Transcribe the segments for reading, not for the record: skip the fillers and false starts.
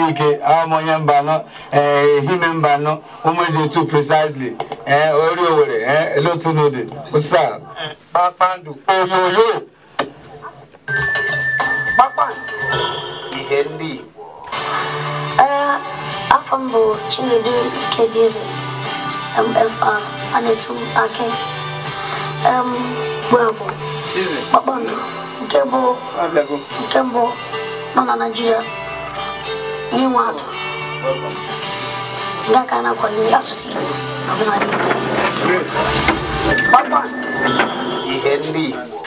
Ike onye Mbano Ehime Mbano Umueze 2 precisely Ori Owerri Elotu Node. What's up? Kpakpando oyoyo. Kpakpando ihe ndị Igbo. Afọ m bụ Chinedu Ikedieze MFR a na-etu m Aki bụ Kpakpando nke mbụ nọ na Naịjirịa ihe nwe atụ nke aka na-akwali asụsụ Igbo na omenala Igbo. Kpakpando ihe ndị Igbo.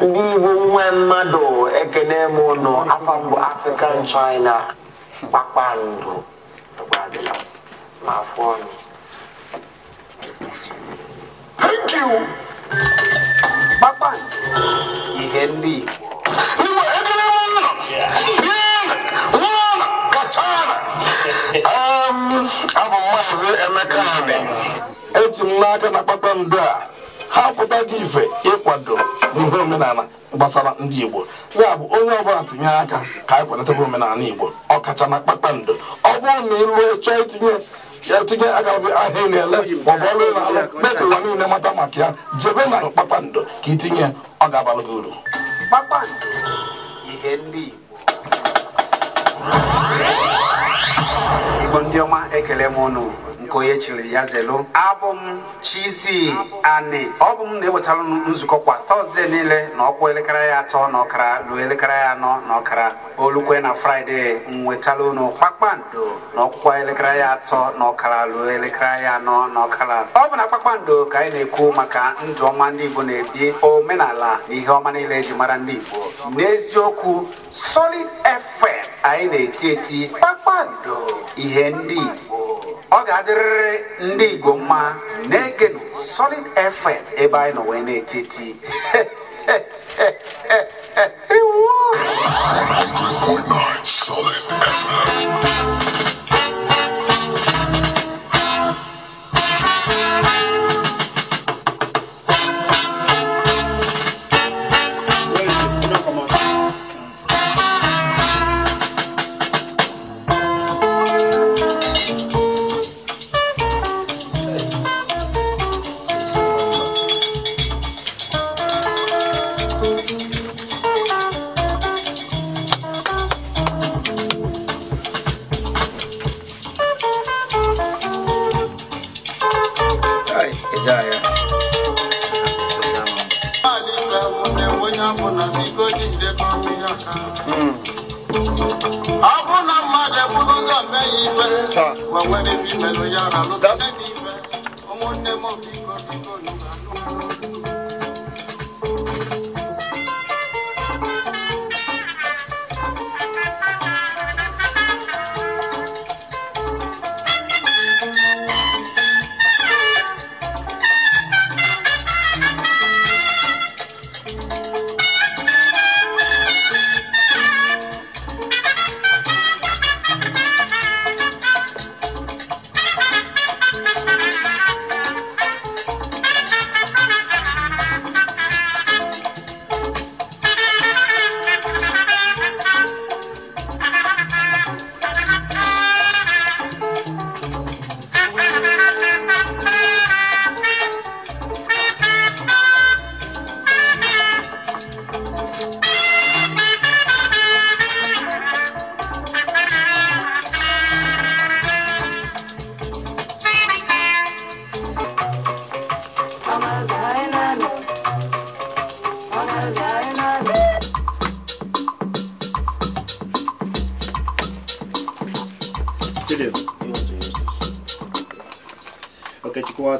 Ndị Igbo nwe mmadụ ekene m ụnụ. Afọ mbụ African China Kpakpando sokwadịla ma afọ ọnụ. Thank you. Kpakpando ihe ndị Igbo. Igbo ekene m ụnụ. Kachana. Abụ Maazị Emeka Ani. Eji m n'aka na Kpakpando a ha pụtaghị ife ịkwado n'ihe omenala gbasara ndị Igbo. Ya bụ onye ọbụla tinye aka ka anyị kwalitebe omenala Igbo ọkacha na Kpakpando. Ọ bụrụ na ịlụ chọọ itinye ya tinye akara ahịa na-ele maọbụ ọrụ ị na-alụ mee ka ụwa niile mata maka ya, jebe na Kpakpando ka itinye, ọ ga-abalụ gị uru. Kpakpando ihe ndị Igbo. Igbo ndị ọma ekele m ụnụ nke onye chiri ya zelu. Abụ m Chizzy Ani. Ọ bụ m na-ewetara nzukọ kwa Tọzdee niile na ọkwa elekere ya 3:30 ruo elekere ya 4:30. Olukwe na Fraịde nwetara unu Kpakpando na ọkwa elekere ya 3:30 ruo elekere ya 4:30. Ọ bụ na Kpakpando ka anyị na-ekwu maka ndụ ọma ndị Igbo na-ebi, omenala na ihe ọma niile eji mara ndị Igbo. N'eziokwu, Solid FM anyị na-eti eti Kpakpando ihe ndị Igbo. Ọ ga-adịrịrị ndị Igbo mma. Na-egenụ Solid FM ebe anyị nọ wee na-eti eti. 100.9 Solid FM.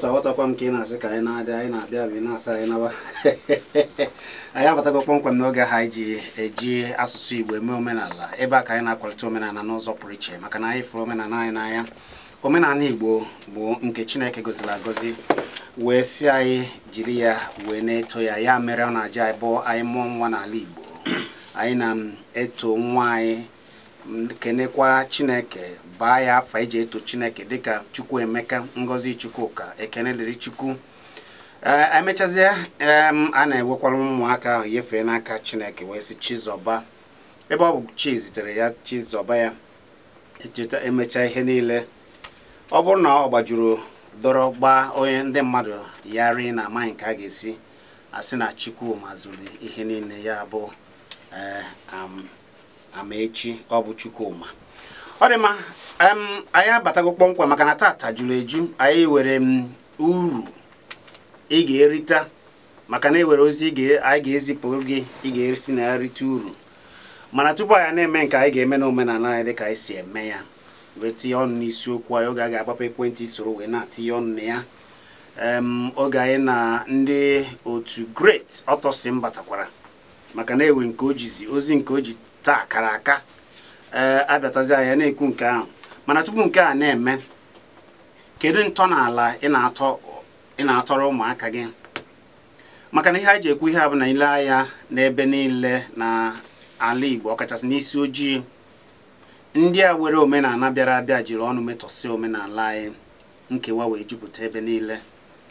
Aghọtakwa m ka ị na-asị ka anyị na-adị anyị na-abịa abịa na-asa anyị nawa. Anyị abatago kpọmkwem n'oge ha ji eji asụsụ Igbo eme omenala. Ebe a ka anyị na-akwalite omenala n'ụzọ pụrụ iche maka na anyị fụrụ omenala anyị n'anya. Omenala Igbo bụ nke Chineke gọziri agọzi wee si anyị jiri ya wee na-eto ya. Ya mere ọ na-aja anyị bụ anyị mụọ nwa n'ala Igbo, anyị na-eto nwa anyị kenekwa Chineke, baa ya afa eji eto Chineke dịka Chukwuemeka, Ngozi Chukwuka, ekene dịrị Chukwu. Emechazie a na-ewekwara ụmụaka ahụ nyefee n'aka Chineke wee sị Chizọba. Ebe ọ bụ Chi zitere ya, Chizọba ya. Echeta emechaa ihe niile, ọ bụrụ na ọ gbajuru dọrọ gbaa onye ndị mmadụ ya ri na amaghị nke a ga-esi asị na Chukwuma zuru ihe niile, ya bụ Amaechi, ọ bụ Chukwuma. Ọ dị mma, anyị abatago kpọmkwem maka na tata juru eju. Anyị were m uru ị ga-erita maka na ewere ozi anyị ga-ezipụ gị, ị ga-esi na ya rite uru. Mana tupu anyị na-eme nke anyị ga-eme n'omenala anyị dịka anyị si eme ya, wee tinye ọnụ n'isiokwu anyị, oge a ga-agbapụ ekwentị soro wee na-atinye ọnụ na ya. Oge anyị na ndị otu Great Ọtọsị batakwara maka na ewe nke o jizi ozi nke o ji taa kara aka, ee, abịatazi anyị na-ekwu nke ahụ. Mana tupu nke a na-eme, kedu ntọala ị na-atọrọ ụmụaka gị? Maka na ihe anyị ji ekwu ihe a bụ na ile anya n'ebe niile na ala Igbo, ọkachasị n'isi ojii, ndị a were omenala bịara abịa jiri ọnụ metọsị omenala anyị, nkewa wee jupụta ebe niile.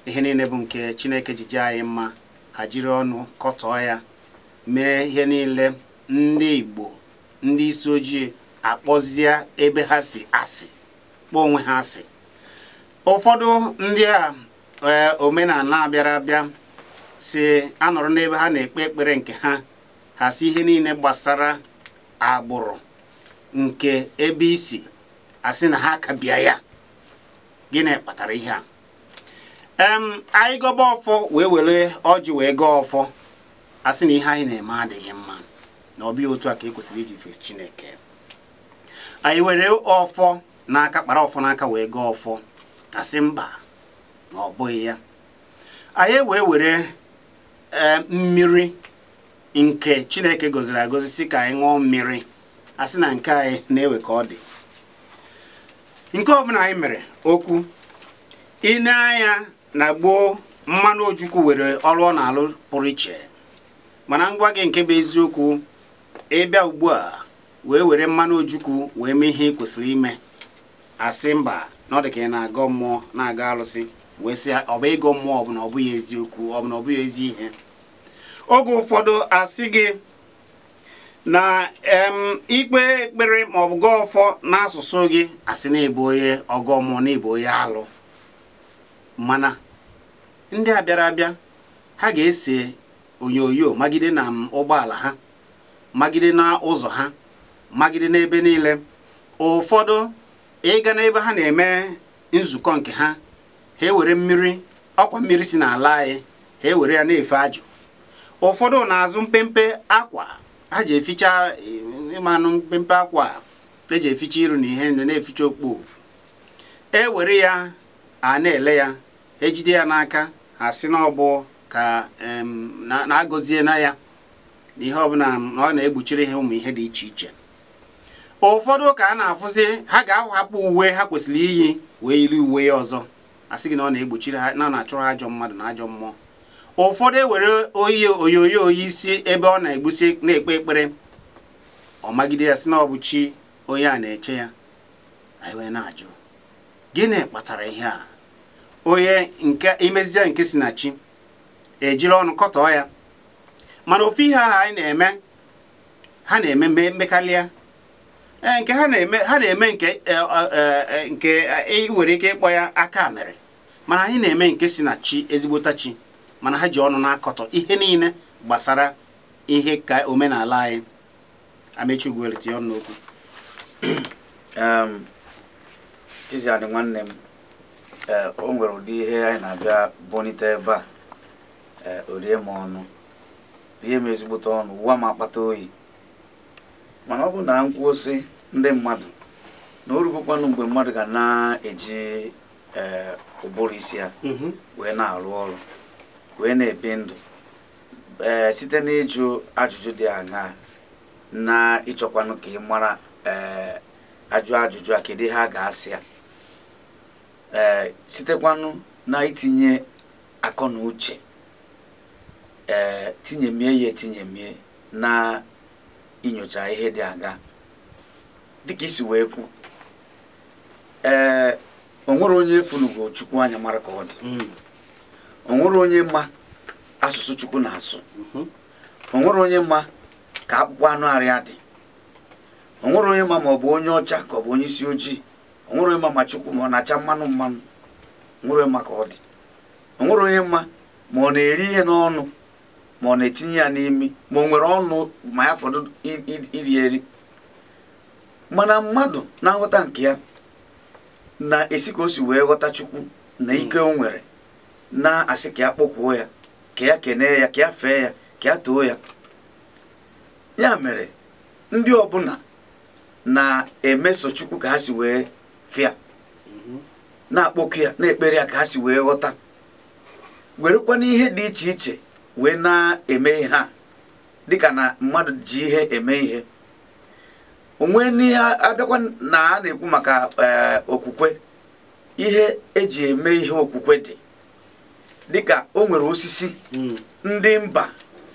Ihe niile bụ nke Chineke ji jee anyị mma, ha jiri ọnụ kọtọọ ya, mee ihe niile. Ndị Igbo, ndị isi ojii akpọzie ebe ha si asị, kpọọ onwe ha asị. Ụfọdụ ndị a omenala bịara abịa si anọrọ n'ebe ha na-ekpe ekpere nke ha, ha si ihe niile gbasara agbụrụ nke ebe isi asị na ha kabịa ya. Gịnị kpatara ihe a? Anyị gọba ọfọ wee were ọjị wee gọọ ọfọ, asị na ihe anyị na-eme adịghị mma, na ọ bụghị otu a ka e kwesịrị iji fes Chineke. Anyị were ọfọ n'aka, kpara ọfọ n'aka wee gọọ ọfọ, asị mba, na ọ bụghị ya. Anyị wee were mmiri nke Chineke gọziri agọzi si ka anyị ṅụọ mmiri, asị na nke anyị na-ewe ka ọ dị. Nke ọbụla anyị mere okwu ine anya na gboo, mmanụ ojukwu were ọrụ ọ na-alụ pụrụ iche. Mana ngwa gị nke bụ eziokwu, ịbịa ugbu a wee were mmanụ ojukwu wee mee ihe ị kwesịrị ime, asị mba, na ọ dị ka ị na-agọ mmụọ, na-aga alụsị, wee sị ọ bụ ịgọ mmụọ, ọ bụ na ọ bụghị eziokwu, ọ bụ na ọ bụghị ezi ihe. Oge ụfọdụ asị gị na ikpe ekpere ma ọ bụ gọọ ọfọ n'asụsụ gị, asị na ịbụ onye ọgọ mmụọ, na ịbụ onye alụ. Mana ndị a bịara abịa, ha ga-ese onyonyo magide na ụgbọala ha, magide na ụzọ ha, magide n'ebe niile. Ụfọdụ ịga n'ebe ha na-eme nzukọ nke ha, ha ewere mmiri, ọkwa mmiri si n'ala anyị, ha ewere ya na-efe ajụ. Ụfọdụ na-azụ mpempe akwa ha ji eficha ịmanụ, mpempe akwa eji eficha iru na ihe na-eficha okpovu, ewere ya a na-ele ya, ejide ya n'aka, ha sị na ọ bụ ka na-agọzie na ya na ihe ọbụla na ọ na-egbochiri ha ụmụ ihe dị iche iche. Ụfọdụ ka a na-afụzi ha ga-ahapụ uwe ha kwesịrị iyi wee yiri uwe ya ọzọ, asị gị na ọ na-egbochiri ha, na ọ na-achụrụ ha ajọ mmadụ na ajọ mmụọ. Ụfọdụ ewere oyi onyonyo oyi isi ebe ọ na-egbusi na-ekpe ekpere, ọ magide ya sị na ọ bụ chi onye a na-eche ya. Anyị wee na-ajụ, gịnị kpatara ihe a? Onye nke imezie nke si na chi ejiri ọnụ kọtọọ ya. Mana ofu ihe ahụ anyị na-eme, ha na-eme mmekarịa nke ha na-eme, ha na-eme nke nke ị nwere ike ịkpọ ya aka mere. Mana anyị na-eme nke si na chi, ezigbota chi, mana ha ji ọnụ na-akọtọ ihe niile gbasara ihe ka omenala anyị. Amechi Ugwuele, tinye ọnụ n'okwu. Chiziani nwanne m, o nwere ụdị ihe anyị na-abịa bonite ebe a, o rie m ọnụ, rie m ezigbote ọnụ, wụwa m akpata oyi. Mana ọ bụ na nkwuo sị ndị mmadụ na o rugokwanụ mgbe mmadụ ga na-eji ụbụrụ isi ya wee na-arụ ọrụ, wee na-ebi ndụ, site n'ịjụ ajụjụ dị aṅaa na ịchọkwanụ ka ị mara ajụ ajụjụ a kedu ihe a ga-asị ya, sitekwanụ na itinye akọ na uche, tinyemie ya etinyemie na inyocha ihe dị aga dịka isi wee kwu. O nwere onye efunugo Chukwu anya mara ka ọ dị, o nwere onye ma asụsụ Chukwu na-asụ, o nwere onye ma ka akpụkpọ anụ arụ ya dị, O nwere onye ma ma ọ bụ onye ọcha ka ọ bụ onye isi ojii. O nwere onye ma ma Chukwu ma ọ na-acha mmanụ mmanụ. O nwere onye ma ka ọ dị. O nwere onye ma ma ọ na-eri ihe n'ọnụ ma ọ na-etinye ya n'imi ma o nwere ọnụ ma ya fọdụ iri eri. Mana mmadụ na nghọta nke ya na-esi ka o si wee ghọta Chukwu na ike o nwere na-asị ka ya kpọkwuo ya, ka ya kenee ya, ka ya fee ya, ka ya too ya. Ya mere ndị ọbụla na-emeso Chukwu ka ha si wee fịa, na-akpọku ya, na-ekpere ya ka ha si wee ghọta, werekwana ihe dị iche iche wee na-eme ihe a dịka na mmadụ ji ihe eme ihe. Onwe n'ihe abịakwa na a na-ekwu maka okwukwe, ihe eji eme ihe okwukwe dị dịka o nwere osisi ndị mba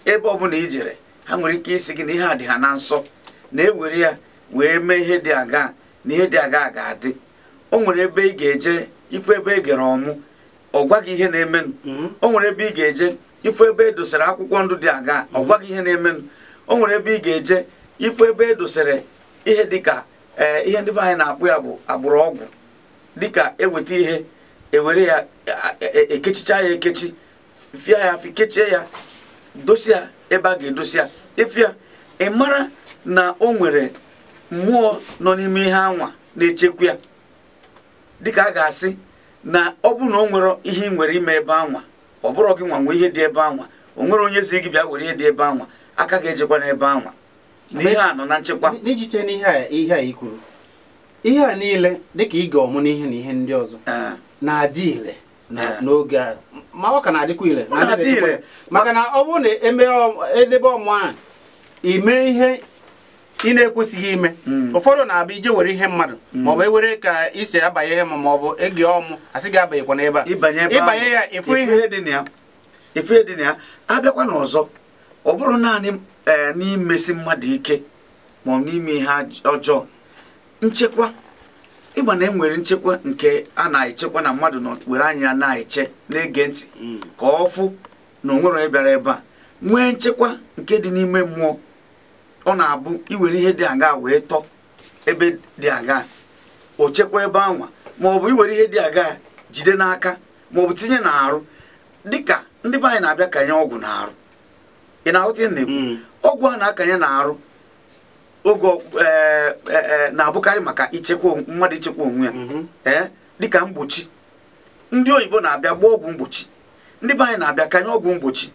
ebe ọbụla ijere ha nwere ike isi gị na ihe a dị ha na nsọ na-ewere ya wee mee ihe dị aga na ihe dị aga ga-adị. O nwere ebe ị ga-eje ifu ebe e gere ọmụ ọ gwa gị ihe na-emenụ. O nwere ebe ị ga-eje ifu ebe e dosere akwụkwọ ndụ dị aga ọ gwa gị ihe na-emenụ. O nwere ebe ị ga-eje ifu ebe e dosere ihe dịka ihe ndị be anyị na-akpụ ya bụ agbụrụ ọgwụ, dịka eweta ihe ewere ya ekechicha ya ekechi, fịa ya afị kechie ya, dosi ya ebe a ga-edosi ya. Ịfịa ya ị mara na o nwere mmụọ nọ n'ime ihe anwa na-echekwa ya, dịka a ga-asị na ọ bụ na o nwere ihe ị nwere ime ebe anwa, ọ bụrụ gị nwa nwe ihe dị ebe anwa, o nwere onye zi gị bịa were ihe dị ebe anwa, aka ga-ejekwa n'ebe anwa na ihe a nọ na nchekwa. N'ijite n'ihe ihe a i kwuru, ihe a niile dịka ịga ọmụ n'ihe na ihe ndị ọzọ na-adị ile n'oge a, ma ọ ka na-adịkwa ile maka na ọ bụrụ na edebe ọmụ a ime ihe ị na-ekwesịghị ime. Ụfọdụ na-abịa ije were ihe mmadụ maọbụ ewere ka isi abanye ihe maọbụ ege ọmụ asị gị abanyekwa n'ebe a, ịbanye ya ịfụ ihe dị na ya, ife dị na ya. Abịakwa n'ọzọ, ọ bụrụ naanị n'imesi mmadụ ike ma ọ n'ime ihe ọjọọ, nchekwa ịgba na enwere nchekwa nke a na-echekwa na mmadụ nọ were anya na-eche na-ege ntị ka ọ fụ na o nwere onye bịara ebe a. Nwee nchekwa nke dị n'ime mmụọ, ọ na-abụ iwere ihe dị aga wee tọ ebe dị aga o chekwa ebe anwa, ma ọ bụ iwere ihe dị aga jide n'aka ma ọ bụ tinye n'arụ, dịka ndị be anyị na-abịa kanye ọgwụ n'arụ. Ị na-aghọta ihe na-ekwu? Ọgwụ a na-akanye n'arụ oge na-abụkarị maka ichekwa mmadụ, ichekwa onwe ya, dịka mgbochi. Ndị oyibo na-abịa gbaa ọgwụ mgbochi, ndị be anyị na-abịa kanye ọgwụ mgbochi.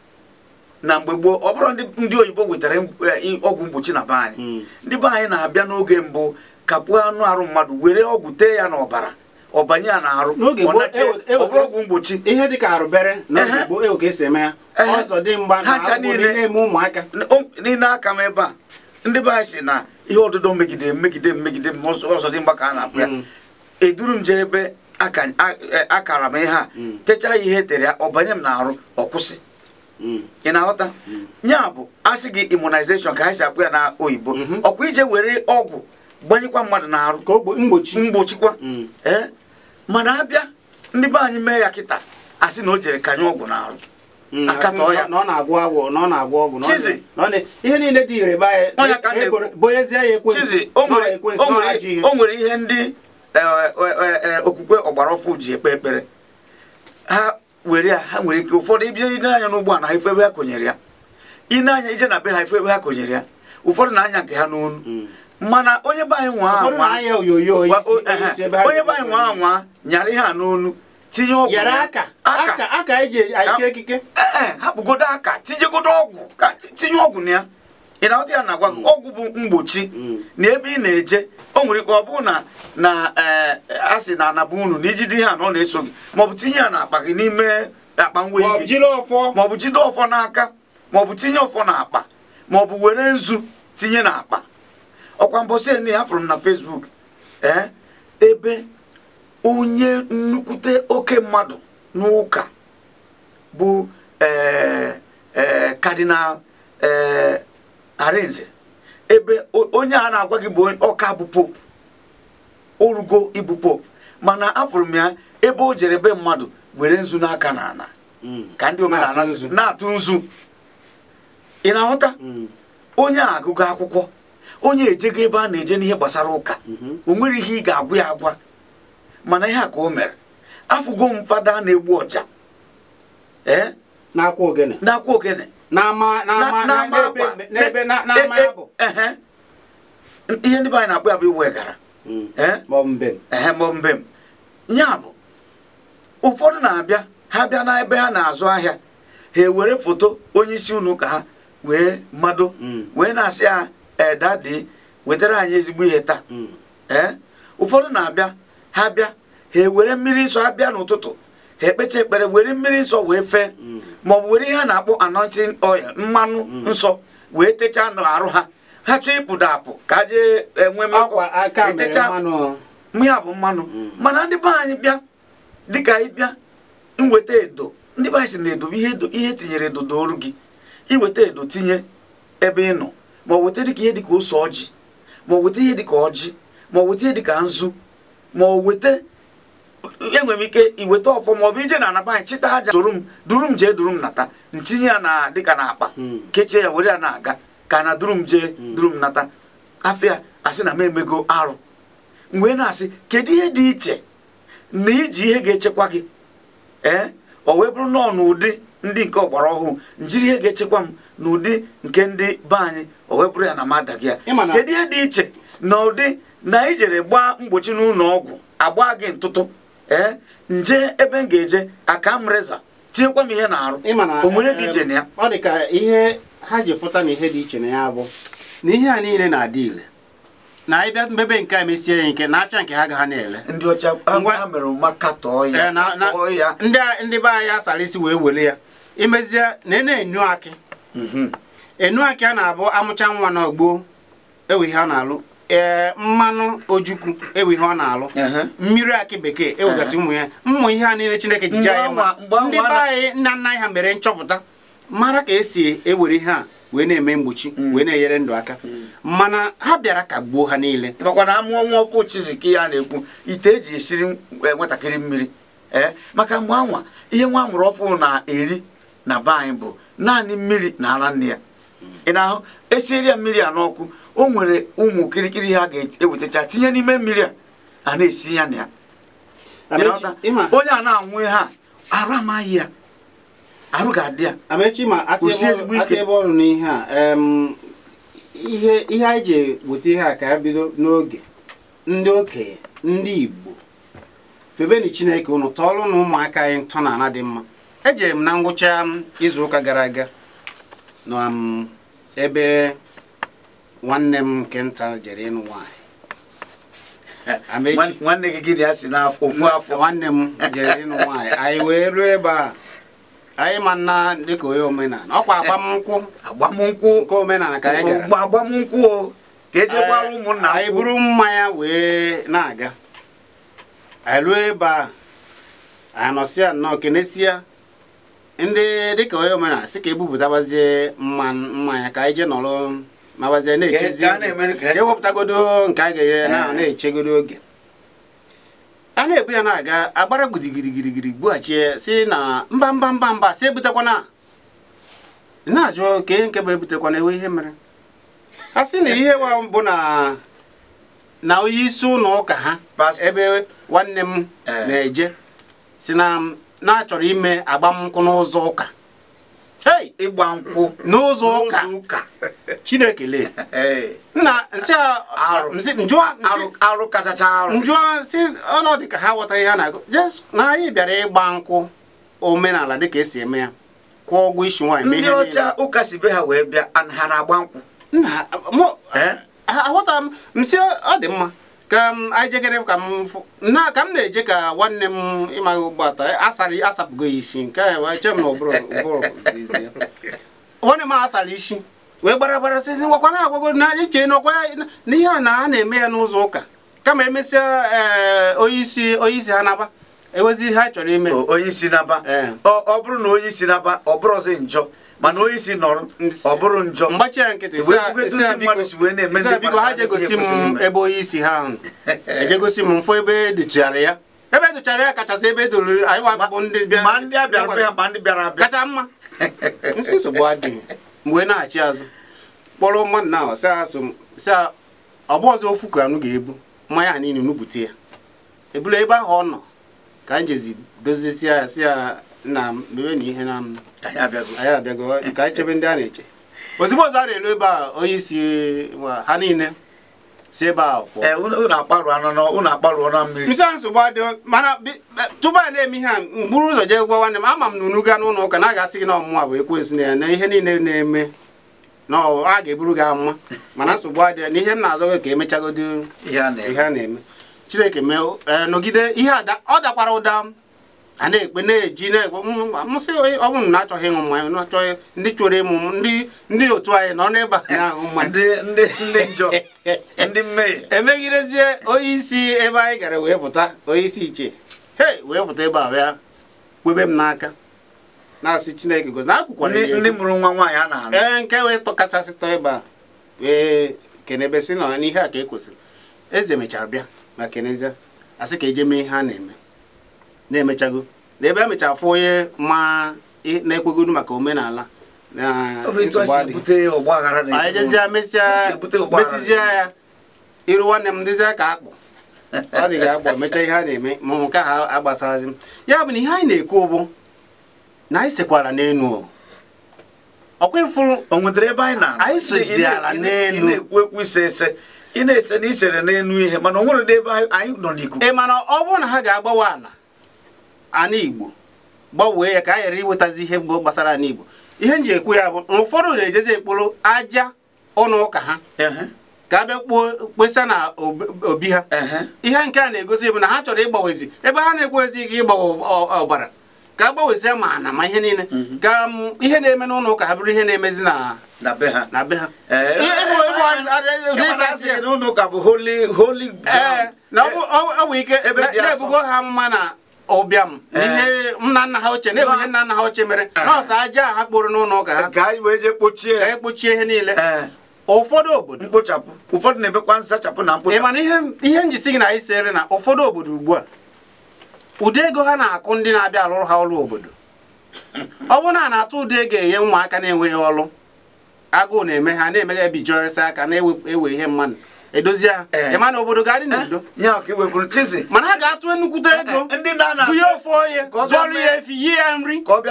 Na mgbe gboo ọ bụrụ ndị oyibo wetara ọgwụ mgbochi na be anyị, ndị be anyị na-abịa n'oge mbụ kapụọ anụ arụ mmadụ were ọgwụ tee ya n'ọbara, ọbanye ya n'arụ, ọ bụrụ ọgwụ mgbochi. Ihe dịka arụbere n'oge gboo ewe ka esi eme ya, ọzọ dị mgba na na-eme ụmụaka niile aka m ebe a. Ndị be anyị si na ihe ọdụdọ megide megide megide ọzọ dị mgba ka a na-akpụ ya, eduru m jee ebe akara m ihe a techaa ya ihe etere ya, ọbanye m n'arụ, ọ kwụsị. Ị na-aghọta? Ya bụ asị gị immunization ka ha si akpụ ya na oyibo, ọkwa ije were ọgwụ gbanyekwa mmadụ n'arụ ka mgbochikwa. Ee, mana abịa ndị be anyị mee ya kịta asị na o jere kanye ọgwụ n'arụ, akatọ ya na ọ na-agwọ agwọ, na ọ na-agwọ ọgwụ, Chizi ihe niile dị ire bonyezie ya ekwensu. Chizi, o nwere ihe ndị okwukwe ọgbara ọfụ ji ekpe ekpere ha were ya, ha nwere ike ụfọdụ ịbịa ile anya n'ụgbọ ala ha ife ebe ha konyere ya, ile anya ije na be ha ife ebe ha konyere ya, ụfọdụ na-anya nke ha n'onu. Mana onye be anyị nwa onye be anyị nwa anwa nyara ihe a n'onu, tinye ọgwụ ee hapụgodo aka, tinyegodo ọgwụ, ka tinye ọgwụ na ya. Ị na-aghọta ya na-agwa gị ọgwụ bụ mgbochi na ebe ị na-eje. O nwere ike ọ bụ na a sị na anabụ unu na ijide ihe a na ọ na-eso gị, maọbụ tinye ya n'akpa gị n'ime akpa nwe gị, maọbụ jide ọfọ n'aka, maọbụ tinye ọfọ n'akpa, maọbụ were nzu tinye n'akpa. Ọkwa mbọsị ene afụrụ m na Facebook ebe onye nnukwute oke mmadụ n'ụka bụ Kadinal Arinze, ebe onye a na-agwa gị bụ ọka bụ pope, orugo ịbụ pope, mana afụrụ m ya ebe o jere be mmadụ were nzu n'aka n'ala ka ndị omenala na-atụ nzu. Ị na-aghọta? Onye a agụgo akwụkwọ, Onye ejego ebe a na-eje n'ihe gbasara ụka, o nwere ihe ị ga-agwa ya agwa, mana ihe a ka o mere. Afụgo m fada na-egbu ọja na-akwa ogene, na-akwa ogene ihe ndị be anyị na-akpọ ya bụ iwe gara ma mbem. Ya bụ ụfọdụ na-abịa, ha bịa n'ebe ha na-azụ ahịa, ha ewere foto onye isi ụlọ ụka ha wee mado wee na-asị ha dadi wetara anyị ezigbo ihe taa. Ụfọdụ na-abịa, ha bịa ha ewere mmiri nsọ, ha bịa n'ụtụtụ ha ekpecha ekpere were mmiri nsọ wee fee, ma ọ bụ were ihe a na-akpọ anointing oil, mmanụ nsọ wee techaa n'arụ ha. Ha chọọ ịpụda apụ ka ha jee enwe mmekọ, etecha ya bụ mmanụ. Mana ndị be anyị bịa dịka anyị bịa nweta edo, ndị be anyị si na edo bụ ihe tinyere edo dooru gị, iweta edo tinye ebe ị nọ, ma ọ weta dịka ihe dịka ose ọjị, ma ọ weta ihe dịka ọjị, ma ọ weta ihe dịka nzu, ma ọ weta enwere m ike iweta ọfọ, ma ọ bụ ije na anaba anyị chịta aja soro m duru m jee duru m nata, ntinye ya na dịka na akpa kechie ya were ya na-aga ka na duru m jee duru m nata. Afịa asị na m emego arụ. Mgbe na-asị kedu ihe dị iche na iji ihe ga-echekwa gị, ọ wee bụrụ nọọ n'ụdị ndị nke ọgbara ọhụụ, njiri ihe ga-echekwa m n'ụdị nke ndị be anyị, o wee bụrụ ya na m adaghị ya. Kedu ihe dị iche na ụdị na ijere gbaa mgbochi n'ụlọ ọgwụ agba gị ntụtụ, nje ebe m ga-eje aka m reza tinyekwa m ihe na-arụ, o nwere dị iche na ya? Ọ dị ka ihe ha ji pụta na ihe dị iche na ya bụ na ihe a niile na-adị ile na ịbịa mbebe nke a mesie ya nke na afịa nke ha ga na-ele. Ndị ọcha ha mere ụma katọọ ya, ndị be anyị asara isi wee were ya imezie na na-enu akị. Enu akị a na-abụ amụcha nwa na gboo ewe ihe ọ na-alụ, mmanụ ojukwu ewe ihe ọ na-alụ, mmiri akị bekee ewegasị ụmụ ya, mmụ ihe a niile Chineke jiji anyị ma ndị be anyị nna nna anyị ha mere nchọpụta mara ka esi ewere ihe a wee na-eme mgbochi wee na-enyere ndụ aka, mana ha bịara ka gbuo ha niile. Makwa na amụọ nwa ọfụ Chiziki ya na-ekwu ite eji esiri nwatakịrị mmiri, maka mgbe anwa ihe nwa amụrụ ọfụ na-eri na be anyị bụ naanị mmiri na ara nne ya. Ị na-ahụ esieri ya mmiri a n'ọkụ, o nwere ụmụ kirikiri ha ga-ewetacha tinye n'ime mmiri a na-esi ya na ya. Onye a na-anwụ ihe a arụ amaghị ya, arụ ga-adị ya. Amechi ma atị ebe ọrụ n'ihe a, ihe anyị ji weta ihe a ka ya bido n'oge ndị okenye ndị Igbo febeni Chineke unu tọọlụ na ụmụaka anyị ntọala dị mma. Ejere m na ngwụcha izu ụka gara aga na ebe nwanne m nke nta jere ịnụ nwaanyị. Nwanne gị gịnị ya si n'afọ ofu afọ? Nwanne m jere ịnụ nwaanyị, anyị wee ruo ebe a anyị ma nna dịka onye omenala, ọkwa agbamnkwụ agbamnkwụ nke omenala ka anyị gara agbamnkwụ o ka eje gbara ụmụnna anyị buru mmanya wee na-aga. Anyị ruo ebe a anyị nọsịa nnọọ kenesịa ndị dịka onye omenala sị ka ebupụtabazie mmanya ka anyị jee nọrọ mabazie na-echezi ewepụtagodo nke a ga-enye na-echegodo oge a na-ebu ya na-aga agbara gidigidigidi gbughachie si na mba mba mba mba si ebutekwana, na-ajụ ka ihe nke bụ ebutekwana ewe ihe mere a sị na ihe bụ na onye isi ụlọ ụka ha ebe nwanne m na-eje si na na-achọrọ ime agbamnkwụ n'ụzọ ụka. Hey, ịgba nkwụ n'ụzọ ụka Chineke lee nna nsị arụ kachacha arụ njụọ sị ọnọdụ ka ha ghọta ihe a na-agụ na anyị bịara ịgba nkwụ omenala dịka esi eme ya, kwụọ ụgwọ isi nwaanyị mee ndị ọcha ụka si be ha wee bịa ha na-agba nkwụ. Nna aghọta m nsị ọ dị mma ka m anyị jekere ka m na ka m na-eje ka nwanne m ịmaghị ụgbọata asara asapụgo ya isi nke a wee chee m na ụbụrụ nwanne m asara isi wee gbara gbara sị ngwakwa na agwago na iche n'ọkwa na ihe a na a na-eme ya n'ụzọ ụka kama emesịa onye isi ha naba ewezi ha chọrọ ime onye isi naba. Ọ bụrụ na onye isi naba ọ bụrụzi njọ, mana onye isi nọrọ ọ bụrụ njọ. Mgbachi ya nkịtị sị biko ha je gosi m ebe onye isi ha ahụ eje gosi m mfụ ebe edochara ya, ebe edochara ya kachasị ebe edoriri anyị wakpụ ndị bịa ma ndị abịara ma ndị bịara abịa kacha mma. Nsogbu adịghị. Mgbe na-achị azụ kpọrọ mmadụ na sị Ọ bụ ọzọ ofu ka anụ ga-ebu mmanya niile nubute ya ebulu ebe ahụ ọ nọ ka anyị jezi dozizie ya si ya na mebe na ihe na anyị abịago ka anyị chebe ndị a na-eche. Ozugbo ọzọ a na-elu ebe a onye isi ha niile si ebe a pụọ. Nsọ nsogbu adịghị mana tupu a na-eme ihe a mkpụrụ ụzọ jee gwa nwanne m ama m na unu gaa n'ụlọ ụka na a ga-asị gị na ọmụmụ bụ ekwensu na ya na ihe niile na-eme na a ga-eburu gị amụma mana nsogbu adịghị na ihe m na-azọ gị ka emechagodo ihe a na-eme. Chineke mee nọgide ihe ọ dakwara ụda a na-ekpe na-eji na-ekpe msị ọ bụrụ na achọghị ịṅụ mmanya na-achọghị ndị chọrọ ịmụ ndị otu anyị nọ n'ebe a na-aṅụ mmanya ndị mmehie emegidezie onye isi ebe anyị gara wee pụta onye isi iche hei wee pụta ebe a wee kwebe m n'aka na-asị Chineke gozi na akwụkwara ya ndị mụrụ nwa nwaanyị a na-anụ ee nke wee tọkachasị tọ ebe a wee kenebe sị na n'ihe a ka e kwesịrị. Eze mechara bịa ma kenezie asị ka eje mee ihe a na-eme na-emechago na ebe emechara fụ onye ma na-ekwegodu maka omenala na anyị jezie mesizie ya iru nwanne m dịzie ka akpụ ọ dị ga-akpọ mechaa ihe a na-eme ma nke ha agbasazi m. Ya bụ na ihe anyị na-ekwu bụ na anyị sekwara n'enu ọkwa ịfụrụ o nwetara ebe anyị na anyị soziara n'enu na-ekwu ekwu ise ese ị na-ese na isere n'enu ihe mana o nwere ebe anyị nọ n'ikuku. Ị mana ọ bụrụ na ha ga-agbawa ala Igbo gbanwee ya ka a ghara iwetazi ihe gbasara ala Igbo. Ihe m ji ekwu ya bụ ụfọdụ na-ejezi ekporo aja ụlọ ụka ha ka a bịa kpesa na obi ha. Ihe nke a na-egosi bụ na ha chọrọ ịgbanwezi ebe ha na-ekwezi gị ịgbanwe ọbara ka a gbanwezie ma ana ma ihe niile ka ihe na-eme n'ụlọ ụka ha bụrụ ihe na-emezi na be ha na be ha. Na ọ bụ ike na-ebugo ha mma na ụbịam ihe nna nna ha ochie na-ebu ihe nna nna ha ochie mere nọọsụ aja ha kpụrụ n'ụlọ ụka ha ka anyị kpochie ihe niile. Ụfọdụ obodo mkpochapụ ụfọdụ na-emekwa nsachapụ na mkpochapụ. Ị mana ihe njisi gị na anyị sere na ụfọdụ obodo ugbu a ụdị ego ha na-akụ ndị na-abịa alụrụ ha ọrụ obodo ọ bụrụ na a na-atụ ụdị ego enye ụmụaka na-enweghị ọrụ agụụ na-eme ha na-emeghe ebijọrịsị aka na-ewe ihe mmadụ edozie ha ị ma na obodo ga-adị n'udo mana ha ga-atụ nnukwute ego bunye ofu onye zụọrụ ya efi yie ya nri ka ọ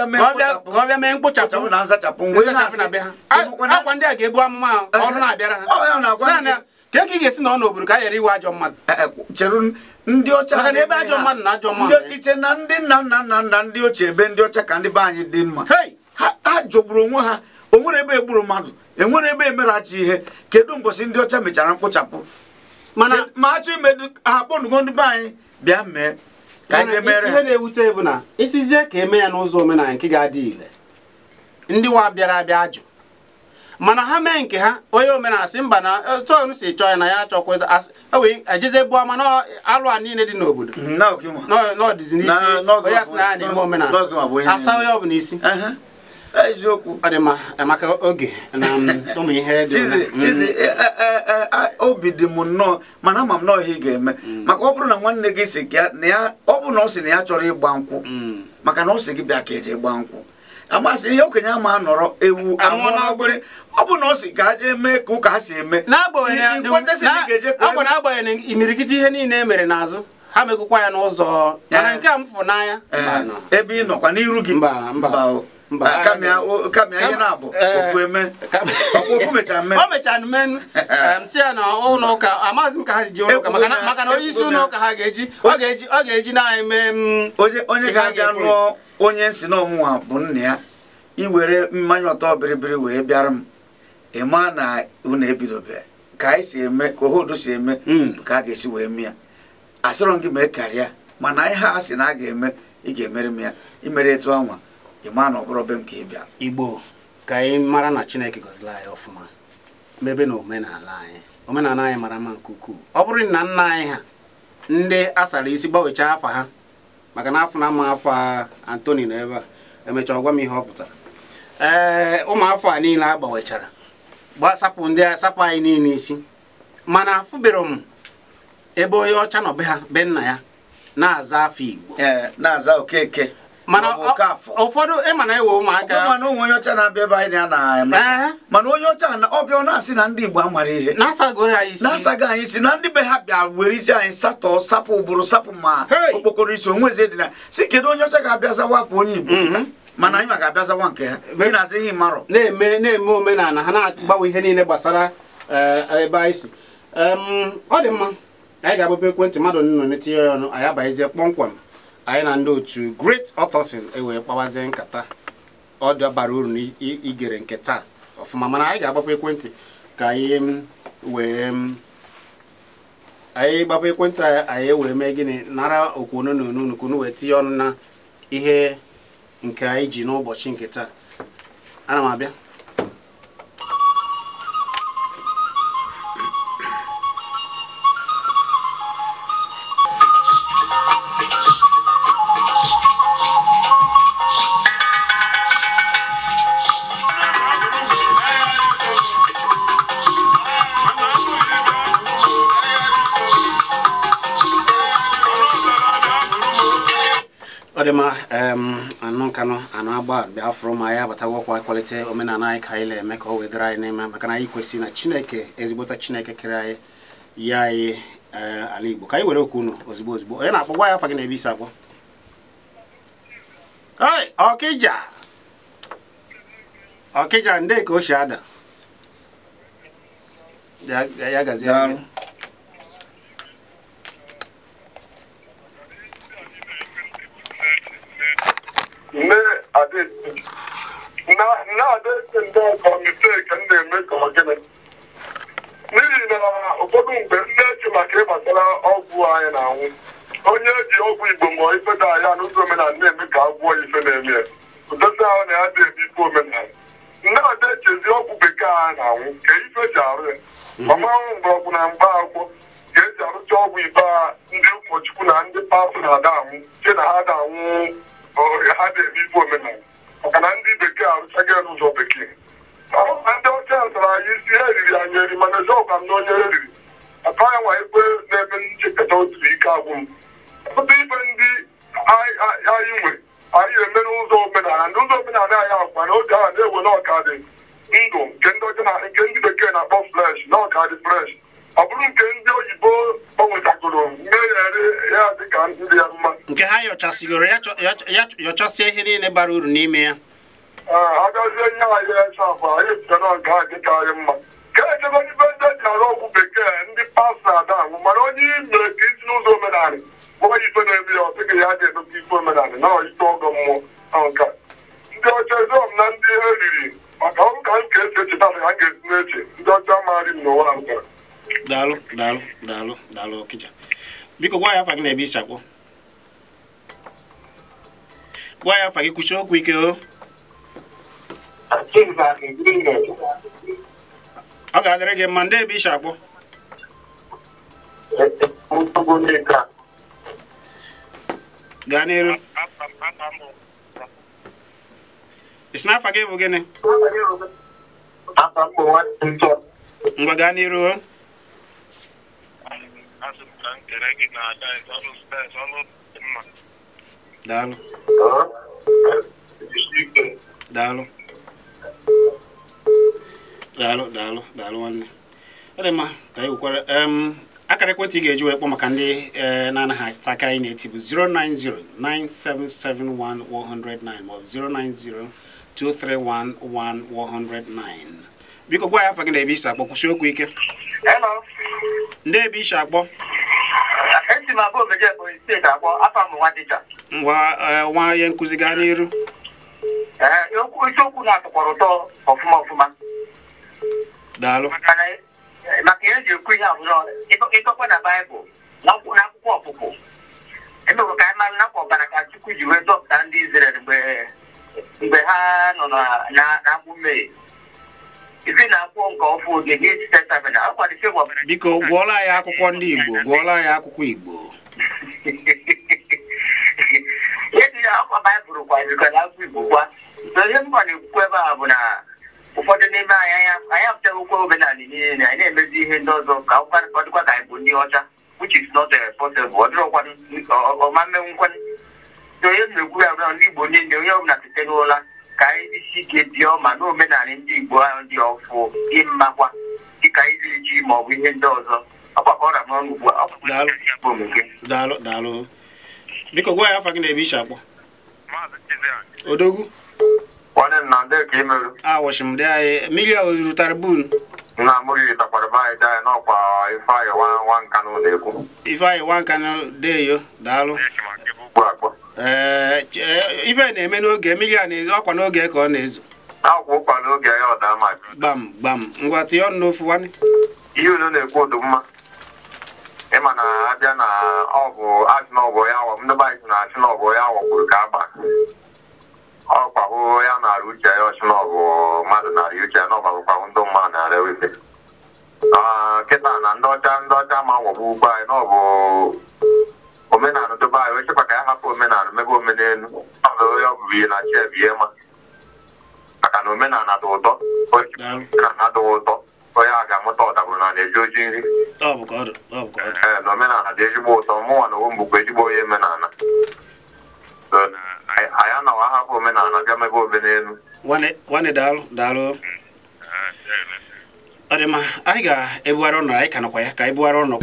bịa mee mkpochapụ na nzachapụ na be ha. Akwa ndị a ga-ebu amụma ọrụ na-abịara ha ka ị ga-esi na ọ n'obodo ka a ghara iwe ajọ mmadụ ndị ọcha maka na ebe ajọ mmadụ na ajọ mmadụ iche na ndị nna nna nna nna ndị ochie ebe ndị ọcha ka ndị be anyị dị mma ha jọgburu onwe ha. O nwere ebe egburu mmadụ enwere ebe emerachi ihe. Kedu mbọsị ndị ọcha mechara mkpochapụ mana ma achọ imedu ha kpọnugo ndị be anyị bịa mee ka anyị mere ihe na-ewute bụ na isizie ka eme ya n'ụzọ omenala nke ga-adị ile ndị wa bịara abịa ajụ mana ha mee nke ha onye omenala sị mba na chọọ si chọọ ya na ya achọkwa ejeze buo mana alụ a niile dị n'obodo n'ọdịzi n'isi onye asị na ya na-eme omenala asa onye ọbụla isi eziokwu. Ọ dị mma maka oge na ụmụ ihe dị Chizi obi dị m nnọọ mana ama m nnọọ ihe ị ga-eme maka ọ bụrụ na nwanne gị si na ya ọ bụrụ na ọ sị na ya chọrọ ịgba nkwụ maka na ọ sị gị bịa ka eje gba nkwụ amasị ihe okenye ama nọrọ ewu amụọ n'ogbere ọ bụ na ọ sị ka a jee mee ka ụka ha si eme n'agbanyeghị imirikiti ihe niile e mere n'azụ ha megụkwa ya n'ụzọ mana nke a m fụ n'anya ebe ị nọkwa n'iru gị mba mba mba kama ihe na-abụ ofu eme ofu mechara mme o mechara mme m si ya na ụlọ ụka amaghịzi m ka ha si ji ụlọ ụka maka na onye isi ụlọ ụka ha ga-eji ọ ga-eji na eme onye ga-abịa nụọ onye nsị na ọmụnwa bụ nna ya iwere mmanya ọtọ biribiri wee bịara m ịma na unu ebidobe ka anyị si eme ka ohodo si eme ka a ga-esi wee mee ya asịrọ gị mee karịa mana ihe a sị na a ga-eme ị ga-emere m ya imere etu anwa ịma na ọ bụrụ be m ka ị bịa. Igbo ka anyị mara na Chineke gọziri anyị ọfụma mebe na omenala anyị omenala anyị mara mma nke ukwuu. Ọ bụrụ na nna anyị ha ndị asara isi gbanwechaa afa ha maka na afọ na ama afọ Anthony na ebe a emechaa ọgwa m ihe ọ pụtara ee ụmụ afọ a niile agbanwechara gbasapụ ndị asapụ anyị niile isi mana afụbere m ebe onye ọcha nọ be ha be nna ya na-aza afọ Igbo na-aza Okeke Mana ụfọdụ ịma na ewe ụmụaka mana onwe onye ọcha na-abịa ebe anyị na-eme mana onye ọcha ọbịa ọ na-asị na ndị Igbo amara ihe na-asagoro anyị isi na-asago anyị isi na ndị be ha bịa were isi anyị satọọ sapụ ụbụrụ sapụ ma okpokoro isi onwezi dị na si kedu onye ọcha ga-abịa zawa afọ onye Igbo mana anyị ma ga-abịa zawa nke ha ị na-asị ihe marọ na-eme omenala ha na-agbanwe ihe niile gbasara ebe anyị si. Ọ dị mma, anyị ga-agbapụ ekwentị mmadụ nọ n'etinye ya ọnụ, anyị abanyezie kpọmkwem anyị na ndị otu Great Authorsons ewee kpawazie nkata ọ dị bara uru n'igere nke taa ọfụma. Mana anyị ga-agbapụ ekwentị ka anyị wee anyị gbapụ ekwentị anyị wee mee gịnị nara okwu onu na onu ka unu wee tinye ọnụ na ihe nke anyị ji n'ụbọchị nke taa. Ana m abịa. Ọ dị mma, anụ nkanụ anụ agba bịa fụrụ ma anyị abatagwakwa kwalite omenala anyị ka anyị na-eme ka ọ wee dịrị anyị n'ime, maka na anyị kwesịrị na Chineke ezigbota Chineke kere anyị ya anyị ala Igbo. Ka anyị were okwu unu ozugbo ozugbo. Onye na-akpọ gwa ya afa gị na ebe isi akpọ. Hey, Ọkịja Ọkịja ndị ka o si ada ya gazie. N'ihi na ụfọdụ mgbe nne eche maka ịgbasara ọgwụ anyị na-anwụ onye ji ọgwụ Igbo ma ife da ya n'ụzọ omenala na-eme ka agwọ ife na-eme ya ụdọta ahụ na ya dị ebe ife omenala nne ada echezi ọgwụ bekee a na-anwụ ka ife ji arụ ya ọmanwụ mgbọrọgwụ na mkpa akwụkwọ ka eji arụcha ọgwụ ibe a ndị ụkọchukwu na ndị pastọ na-ada anwụ che na ha da anwụ ha dị ebe ife omenala maka na ndị bekee arụchaghị ya n'ụzọ bekee. Ndị ọcha tara anyị isi ha eriri anyị eri mana eziọkwa m na onye eriri aka ya nwa ekwe na-eme nchekọta otu ike agwụ m. Ọtụtụ ife ndị anyị nwe anyị eme n'ụzọ omenala ndị ụzọ omenala anyị akwa na oge ahụ na-ewe na ọka dị ndụ nke ndị ọcha na nke ndị bekee na-akpọ fresh na ọka dị fresh ọ bụrụ nke ndị oyibo gbanwetagoro mee ya ere ya dị ka ndị ya mma nke ha yọchasigoro ya yọchasie ihe niile bara uru n'ime ya. Agazie nye anyị echafụ anyị site na nke a dịka anyị mma ka echebe ibe ndị eji arụ ọgwụ bekee ndị pastọ ada anwụ mana onye mere ka isi n'ụzọ omenala gwa ife na-eme ya ọ sịghị ya dị emekwa ife omenala na ite ọgọ mmụọ nka ndị ọcha eziọm na ndị eriri maka ọrụ ka m ka esi echeta ka m ga-esi na-eche ndị ọcha maarị m n'ụwa nkara. Daalụ daalụ daalụ daalụ Ọkịja. Biko gwa ya afa gị na ebe isi akpọ. Gwa ya afa gị kwuchie okwu ike o. Ọ ga-adịrị gị mma. Ndị ebe isi akpọ. Gaa n'iru. Isi n'afa gị bụ gịnị? Ngwa gaa n'iru o. Daalụ. Daalụ. Daalụ daalụ daalụ nwanne. Ọ dị mma ka anyị wekwara akara ekwentị ị ga-eji wee kpọọ maka ndị na-anaghị ata aka anyị na-eti bụ 09097711009 maọbụ 09023111009. Biko gwa ya afa gị na ebe isi akpọ, kwụsị okwu ike. Ndị ebe isi akpọ. Ngwa nwa ihe nkụzi gaa n'iru. Isiokwu na-atọkwara ụtọ ọfụma ọfụma. Daalụ. Maka ihe eji ekwu ihe abụrụ ịtọkwa na Baịbụl n'akwụkwọ ọpụpụ emekwa ka anyị mara nakwa ọbara ka Chukwu ji wee dọpụta ndị Izrel mgbe ha nọ na agbụ mmehie. Ife na akwụkwọ nke ọfụ oge New Testament akwalite ọbara. Biko gụọla anyị akwụkwọ ndị Igbo, gụọla anyị akwụkwọ Igbo. Ihe dị na akwa Baịbụl kwazikwa na akwụkwọ Igbo kwa. Ihe mkpa na-ekwukwa ebe a bụ na ụfọdụ n'ime anyị anyị apụtaghịkwa omenala niile anyị na-emezi ihe ndị ọzọ ka ọ dịkwa ka anyị bụ ndị ọcha which is not possible. Ọ dịrọkwa ọma mmenwukwanụ. So onye na-ekwu ya bụ ndị Igbo niile onye ọbụla site n'ụla ka anyị isi ike dị ọma na omenala ndị Igbo ahụ dị ọfụ dị mmakwa dịka iri ji ma ọ bụ ihe ndị ọzọ. Daalụ daalụ. Biko gwa ya afa gị na ebe ishi akpọ. Odogwu. Awọchi m dị anyị mmiri a rutara bun. Na mmiri takwara be anyị dị anyị n'ọkwa Ifeanyị nwa nkanụ na-ekwu. Ifeanyị nwa nkanụ deyo daalụ. Ee, ibe na-eme n'oge mmiri a na-ezo ọkwa n'oge ka ọ na-ezo. Akwa ụkwa n'oge ya ọ daa ma. Gbam gbam ngwa tinye ọnụ n'ofu nwanne. Ihe unu na-ekwu dị mma. Ịma na abịa na ọ bụ asị na ọ bụ ya awọ ndị be anyị na-asị na ọ bụ ya awọkwuru ka agba. Ọ kwahụ ya na-arụ uche ya ọsị na ọ bụ mmadụ na-arị uche ya na ọ gbagwụkwahụ ndị mmadụ na-arịa ife. Kịta na ndị ọcha ma awọgbu ugbo anyị na ọ bụ omenala dobe anyị wechekwa ka ya hapụ omenala mebe omenelu. Ọ bụ onye ọ bụbu ihe na chi ebie ma. Maka na omenala dị ụtọ, omenala dị ụtọ. Onye a ga-amụta ọdabụ na na-eji oji nri. Ee, na omenala dị ezigbo ụtọ. Mụnwa na onwe m bụkwa ezigbo onye omenala. Anyị anaghị ahapụ omenala bịa mebe omenelu. Nwanne daalụ daalụ. Ọ dị mma, anyị ga-ebugharị ọnụ anyị ka nọkwa ya ka anyị bugharị ọnụ.